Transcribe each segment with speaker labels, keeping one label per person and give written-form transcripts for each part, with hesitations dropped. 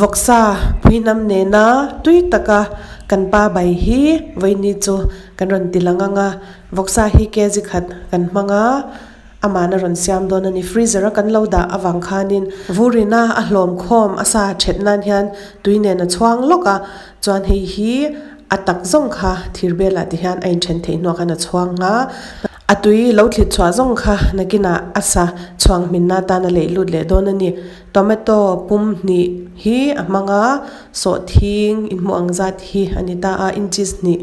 Speaker 1: Vawksa phuihnam nena tui taka kan pa bai hi vawiini chu kan rawn ti lang ang a, vawksa hi kg khat kan hmang a, amahna rawn siam dawn a ni. Freezer a kan lo dah avang khanin vurina a hlawm khawm a sa that nan hian tui nen a chhuang lawk a, chuan hei hi a tak zawng kha thir belah ti hian a inthen theih hnuah khan a chhuang a. A tui lo thlit chhuah zawng kha nakinah a sa chhuang hminna atan a leih lut leh dawn a ni. Tomato pum hnih hi a hmang a, sawhthing inhmuh ang zat hi a ni ta a, inches hnih.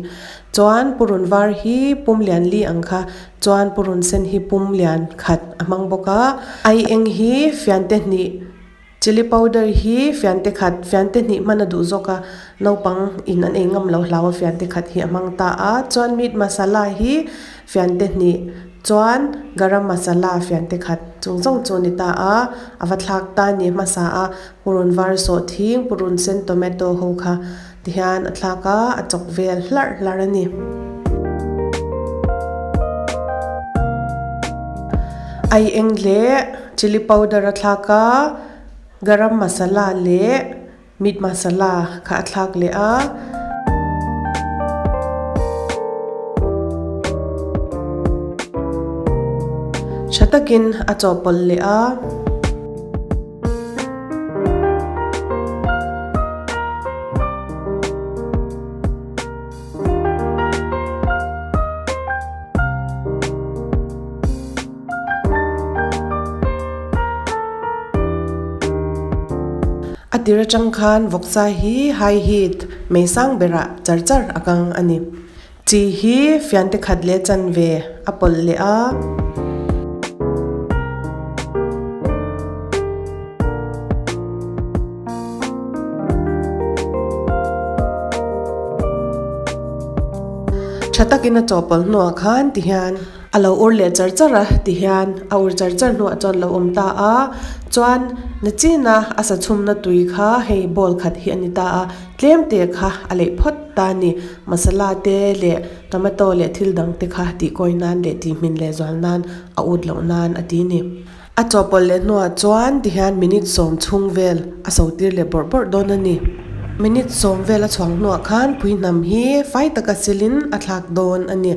Speaker 1: Chuan purun var hi pum lian li ang kha, chuan purun sen hi pum lian khat a hmang bawk a. Aieng hi fiante hnih. Chilli powder hi fiante khat, fiante hnih hman a duh zawk a, naupang in an ei ngam lo hlau a fiante khat hi a hmang ta a, chuan meat masala hi fiante hnih, chuan garam masala fiante khat chung zawng chu a ni ta a, a va thlak ta a ni hmasa a, purun var sawh thing, purun sen tomato ho kha tihian a thlak a, a chawk vel hlarh hlarh a ni. Ai eng leh. Chilli powder a thlak a, garam masala leh meat masala kha a thlak leh a. Tha takin a chawhpawlh leh a. A tir atang khan vawksa hi high heat mei sang berah char char a kang a ni. Chi hi fiante khat leh chanve a pawlh leh a. Tha takin a chawhpawlh hnuah khan tihian. A lo ur leh char char a ti hian a ur char char hnuah chuan lo awm ta a, chuan nachina a sa chhumna tui kha hei bowl khat hi a ni ta a, tlem te kha a leih phawt ta a ni, masala te leh tomato leh thil dang te kha tih kawi nan leh tih hmin leh zual nan a ut loh nan a ti a ni. A chawhpawlh leh hnuah chuan tihian minute sawm chhung vel a so tir leh bawrh bawrh dawn a ni. Minute sawm vel a chhuang hnuah khan pui hnam hi fai taka silin a thlak dawn a ni.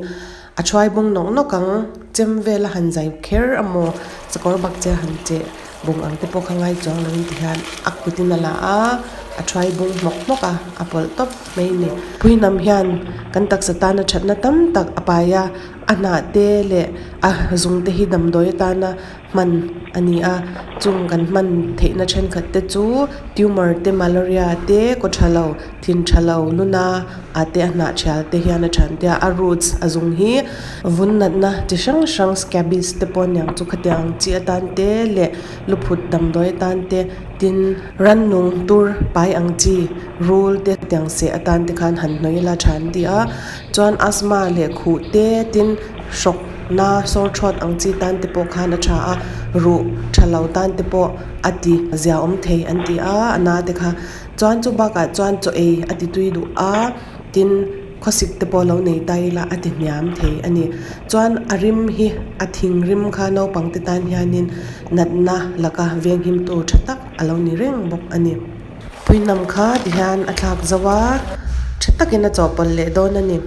Speaker 1: A thuai bung nawk nawk ang, chem vel a han zai kher a maw, sakawr bak che a han cheh bung ang te pawh kha ngai chuang lo in ti hian a kut in a la a, a thuai bung hnawk hnawk a, a pawlh tawp mai a ni. Puihnam hian kan taksa tana thatna tam tak a pai a, a hnah te leh a zung te hi damdawi atana hman a ni a, chung kan hman theihna thenkhat te chu tumor te malaria te kaw tha lo thin tha lo luna ah te a hnah thial te hian a then te a, a roots a zung hi vun natna chi hrang hrang scabies te pawh aniang chu khatiang ang chi atan te leh luphut damdawi atan te tin rannung tur pai ang chi rul te tiang seh atan te khan han hnawih ila tha an ti a chuan asthma leh khuh te tin hrawk. Na sore throat ang chi tan te pawh khan a tha a, ruh tha lo tan te pawh a ti zia awm thei an ti a, a na te kha. Chuan chu bakah chuan chaw ei a ti tui duh a, tin khawsik te pawh lo nei ta ila a ti hniam thei a ni. Chuan a rim hi a thing rim kha naupang te tan hianin natna laka venghim tu tha tak a lo ni reng bawk a ni. Puihnam kha tihian a thlak zo a, tha takin a chawhpawlh leh dawn a ni.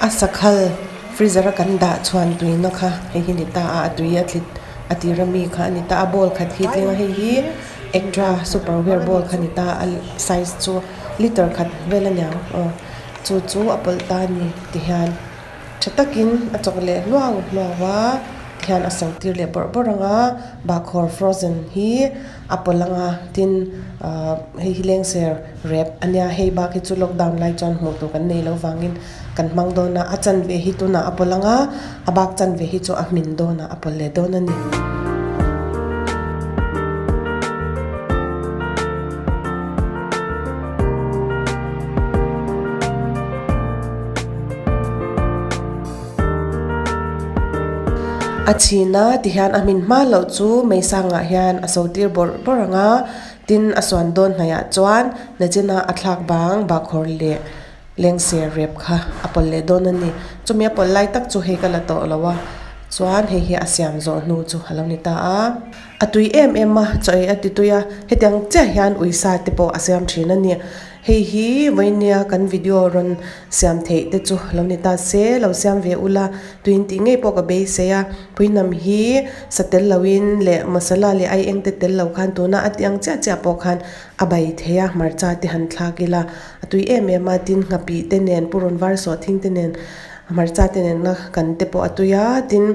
Speaker 1: A sakhal freezer a kan dah chhuan tuina kha hei hi ni ta a, a tui a tlit a tir ami kha a ni ta a, bowl khat hi tling a hei hi extra super wear bowl kha a ni ta a size chu liter khat vel a niang aw. Chu chu a pawlh ta a ni ti hian tha takin a chawk leh hluau hluau a tihian a so tir leh bawrh bawrh ang a bahkhawr frozen hi a pawlh ang a tin ahh hei hi lengser rep a nia hei bak hi chu lockdown lai chuan hmuh tur kan nei loh vangin kan hmang dawn a a chanve hi tunah a pawlh ang a a bak chanve hi chu a hmin dawn a a pawlh leh dawn a ni. A chhin a tihian a hmin hma loh chu mei sangah hian a so tir bawrh bawrh ang a tin a suan dawn hnaih ah chuan nachina a thlak bang bahkhawr leh. Lengser rep kha a pawlh leh dawn a ni. Chumi a pawlh lai tak chu hei ka la tawh lo a, chuan hei hi a siam zawh hnu chu a lo ni ta a. A tui em em a, chaw ei a ti tui a, hetiang chiah hian uisa te pawh a siam thin a ni. Hei hi vawinia kan video rawn siam theih te chu lo ni ta se, lo siam ve ula, tuin tih ngei pawh ka beisei a. Puihnam hi sa tel loin leh masala leh ai eng te tel lo khan tuna a tih ang chiah chiah pawh khan a bai thei a, hmarcha te han thlak ila a tui em em a, tin nghapih te nen purun var sawh thing te nen hmarcha te nen a kan te pawh a tui a, tin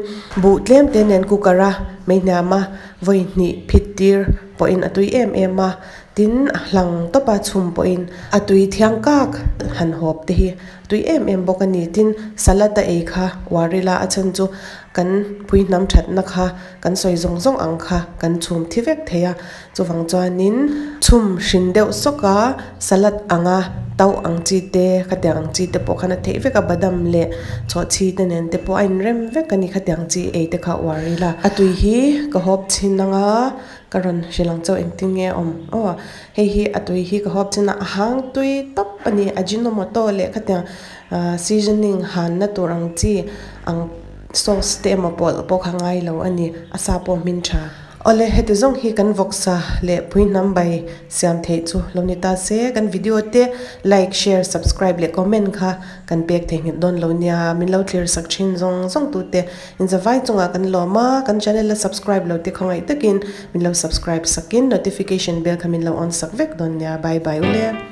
Speaker 1: buh tlem te nen cooker a mei hniam a vawi hnih phit tir pawhin a tui em em a, tin a hlang tawp a chhum pawhin a tui thiang kak han hawp te hi a tui em em bawk a ni, tin salad a ei kha uar ila a chhan chu kan pui hnam thatna kha kan sawi zawng zawng ang kha kan chhum thi vek thei a. Chuvang chuanin chhum hrin deuh sawk a, salad anga tauh ang chi te, khatiang ang chi te pawh khan a theih vek a, badam leh chhawhchhi te nen te pawh a inrem vek a ni, khatiang chi ei te kha uar ila. A tui hi ka hawp chhin anga ka rawn hrilh ang chauh engtin nge a awm aw, hei hi a tui hi ka hawp chhin a, a hang tui tawp a ni, ajinomoto leh khatiang seasoning hanna tur ang chi ang sauce te emaw pawlh pawh kha ngai lo a ni, a sa pawh hmin tha. Awle, heti zawng hi kan vawksa leh pui hnam bai siam theih chu lo ni ta se, kan video te like, share, subscribe leh comment kha kan pek theihnghilh dawn lo nia, min lo thlir sak thin zawng zawng tute inzavai chungah kan lawm a, kan channel la subscribe lo te khawngaih takin min lo subscribe sakin notification bell kha min lo on sak vek dawn nia, bye bye ule.